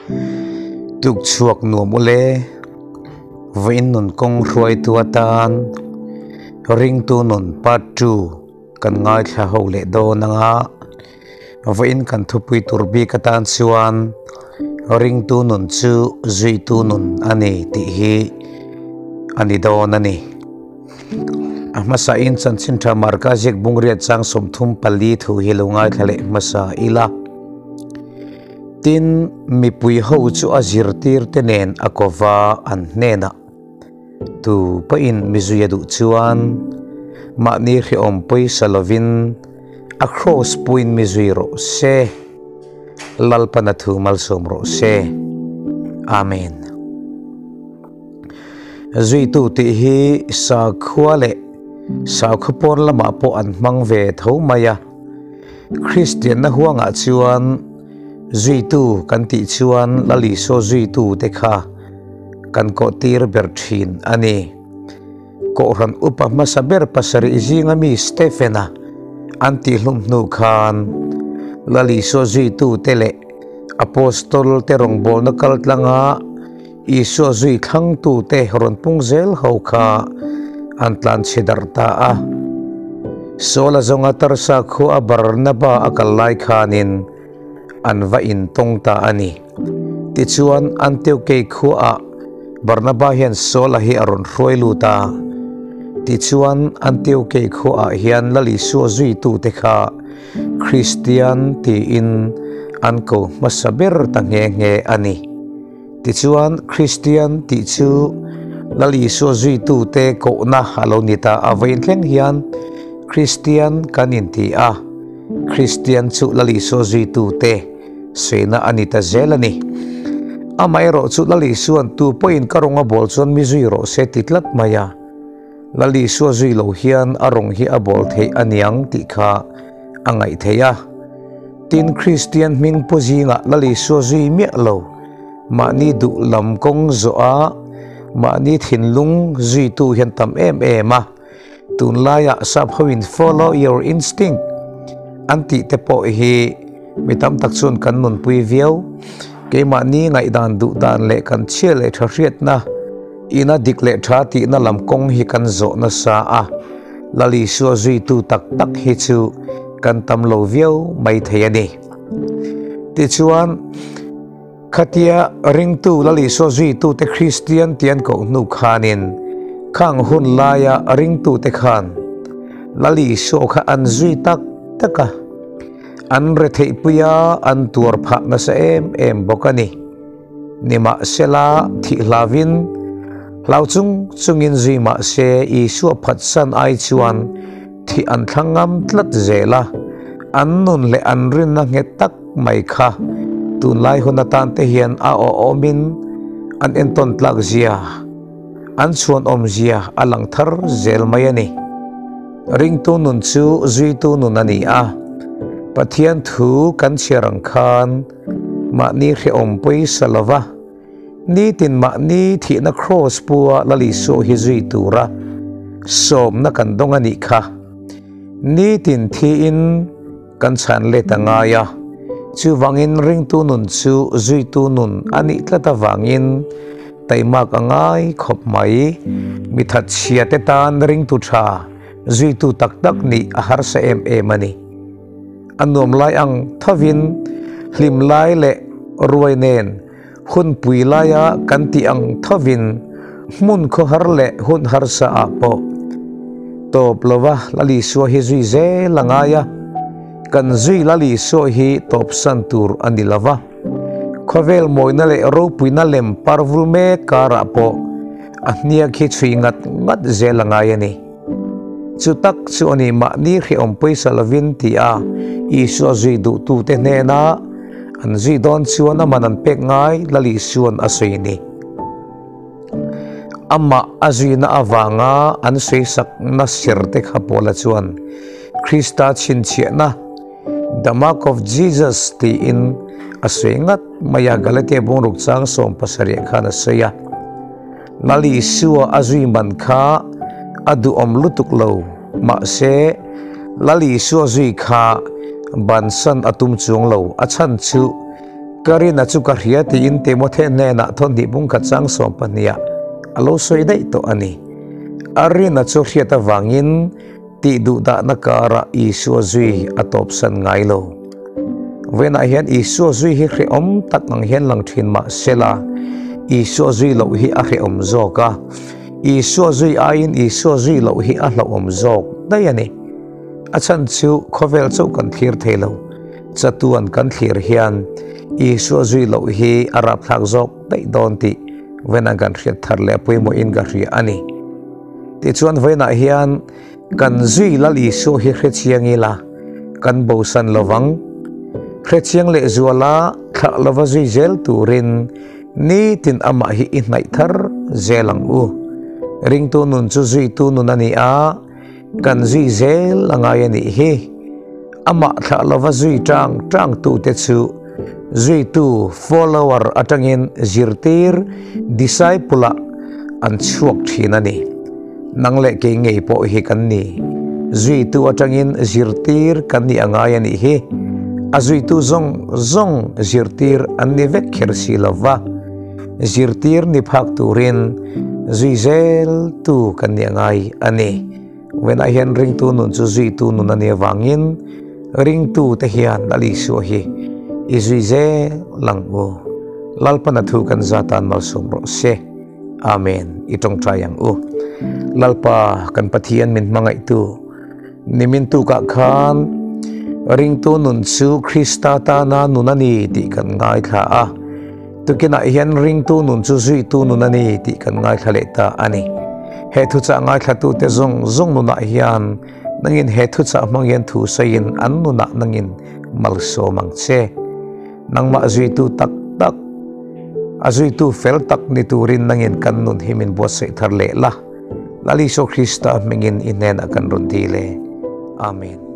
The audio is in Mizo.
Tuk chhuak nuam ule, vawiin nun kawng hruaitu atan ringtu nun part 2 kan ngaithla ho leh dawn anga vawiin kan thupui tur bik atan chuan ringtu nun chu zuitu nun a ni tih hi a ni dawn a ni. A hmasa in chanchin tha Marka ziak bungriat chang 34 thu hi lo ngaithla leh hmasa ila. Tin, mipui ho chu a zirtir te nen a kova an hnenah tu pawhin mi zui a duh chuan mahni hrehawm pawisa lovin a cross puiin mi zui rawh se. Lalpan a thu malsawm rawh se. Amen. Zuitu tih hi sakhua leh sakhaw pawn lamah pawh an hmang ve tho mai a. Kristianna huangah chuan zuitu kan tih chuan Lal Isua zuitu te kha kan kawhtir ber thin a ni. Kohhran upa hmasa ber pasarih zinga mi Stephen-a an tihhlum hnu khan Lal Isua zuitu te leh Apostol te rawngbawlna kaltlanga Isua zui thlangtute rawn pung zel ho kha an tlanchhe darh ta a. Saul-a zawnga Tarsa khua a Barnaba a kal lai khanin an va intawng ta a ni. Tichuan, Antiokei khuaah Barnaba hian Saul-a hi a rawn hruai lut a. Tichuan, Antiokei khuaah hian Lal Isua zuitute kha Kristian tiin an ko hmasa ber ta nghe nghe a ni. Tichuan, Kristian tih chu Lal Isua zuitute kohna a lo ni ta a. Vawiin thleng hian Kristian kan inti a, Kristian chu Lal Isua zuitute sawiina a ni ta zel a ni. Amaherawh chu Lal Isua'n tu pawhin ka rawng a bawl chuan mi zui rawh se ti tlat mai a. Lal Isua zui lo hian a rawng hi a bawl theih a niang tih kha a ngaih theih a. Tin, Kristian hming pu zingah Lal Isua zui miah lo, mahni duh lam kawng zawh a, mahni thinlung zuitu hian tam em em a. Tunlaiah sap hoin follow your instinct an tih te pawh hi mi tam tak chuan kan nunpui viau. Keimahni ngaihdan duh dan leh kan chhia leh tha hriatna ina dik leh tha tihna lam kawng hi kan zawh nasa a. Lal Isua zuitu tak tak hi chu kan tam lo viau mai thei a ni. Tichuan, khatia ringtu Lal Isua zuitute Kristian tih an koh hnu khanin khang hun laia ringtute khan Lal Isua kha an zui tak tak a, an retheihpui a, an tuar phah nasa em em bawk a ni. Nimahsela, thih hlavin, hlau chung chungin zui mahse Isua phatsan ai chuan thih an thlang ngam tlat zel a, an nun leh an rinna nghet tak mai kha tunlai hun atan te hian a awhawmin an entawn tlak zia, an chhuanawm zia a lang thar zel mai a ni. Ringtu nun chu zuitu nun a ni a, Pathian thu kan chhiar ang khan, Mahni hrehawm pawisa lova, nitin mahni thihna kraws pua Lal Isua hi zui tura sawmna kan dawng a nih kha. Nitin thiin kan chhan let a ngai a, chuvangin ringtu nun chu zuitu nun a nih tlat avangin taimak a ngai khawp mai. Mi thatchhia te tan ringtu tha zuitu tak tak nih a harsa em em a ni. A nuam lai ang thovin hlim lai leh ruai nen hun pui laia kan tih ang thovin hmun khawhar leh hun harsa ah pawh tawp lova Lal Isua hi zui zel a ngai a, kan zui Lal Isua hi tawpsan tur a ni lova, khawvel mawina leh ropuina lem parvul mek karah pawh a hniak hi chhui ngat ngat zel a ngai a ni. Chu tak chu a ni mahni hrehawm pawisa lovin ti a Isua zui duhtute hnena an zui dawn chuan aman an pek ngai Lal Isua'n a sawi ni. Amah a zuina avanga an sawisakna serte kha Paula chuan Krista chhinchhiahna, The Mark of Jesus, tiin a sawi ngat mai a, Galatia bungruk chang 17 khan a sawi a. Lal Isua a zui man kha a duhawm lutuk lo, mahse Lal Isua zui kha bansan a tum chuang lo, a chhan chu Ka rina chu ka hria tiin Timothea hnenah thawhnih bungkhat chang sawmpahniah a lo sawi daih tawh a ni. A rina chu hriat avangin tih duhdahna karah Isua zui a tawpsan ngai lo. Vawiinah hian Isua zui hi hrehawm tak ang hian lang thin mah sela, Isua zui loh hi a hrehawm zawk a, Isua zui aiin Isua zui loh hi a hlauhawm zawk daih a ni. A chhan chu khawvel chauh kan thlir thei lo, chatuan kan thlir hian Isua zui loh hi a rapthlak zawk daih dawn tih vawiinah kan hriat thar leh a pawimawhin ka hria a ni. Tichuan vawiinah hian kan zui Lal Isua hi hrechiang ila kan bosan lovang. Hrechiang leh zuala thlah lova zui zel turin nitin amah hi i hnaih thar zel ang u. Ringtu nun chu zuitu nun a ni a, Kan zui zel a ngai a nih hi. Amah thlah lova zui tang tang tute chu zuitu, follower, atangin zirtir, disciple, ah an chhuak thin a ni. Nang leh kei ngei pawh hi kan ni. Zuitu atangin zirtir kan nih a ngai a nih hi. A zuitu zawng zawng zirtir an ni vek kher si lova, zirtir ni phak turin zui zel tu kan nih a ngai a ni. Venah hian ringtu nun chu zuitu nun a nih avangin ringtu te hian Lal Isua hi i zui zel ang u. Lalpana thu kan za tan malsawm rawh se. Amen. I tawngtai ang u. Lalpa kan Pathian min hmangaihtu nimin tukah khan ringtu nun chu Krista tana nun a ni tih kan ngaithla a. Tukinah hian ringtu nun chu zuitu nun a ni tih kan ngaithla leh ta a ni. He thuchah ngaithlatute zawng zawng nunah hian nangin he thuchah hmang hian thu sawiin an nunah nangin malsawm ang che. Nangmah zuitu tak tak, a zuitu fel tak ni turin nangin kan nun hi min buatsaih thar leh la. Lal Isua Krista hmingin i hnenah kan rawn dil e. Amen.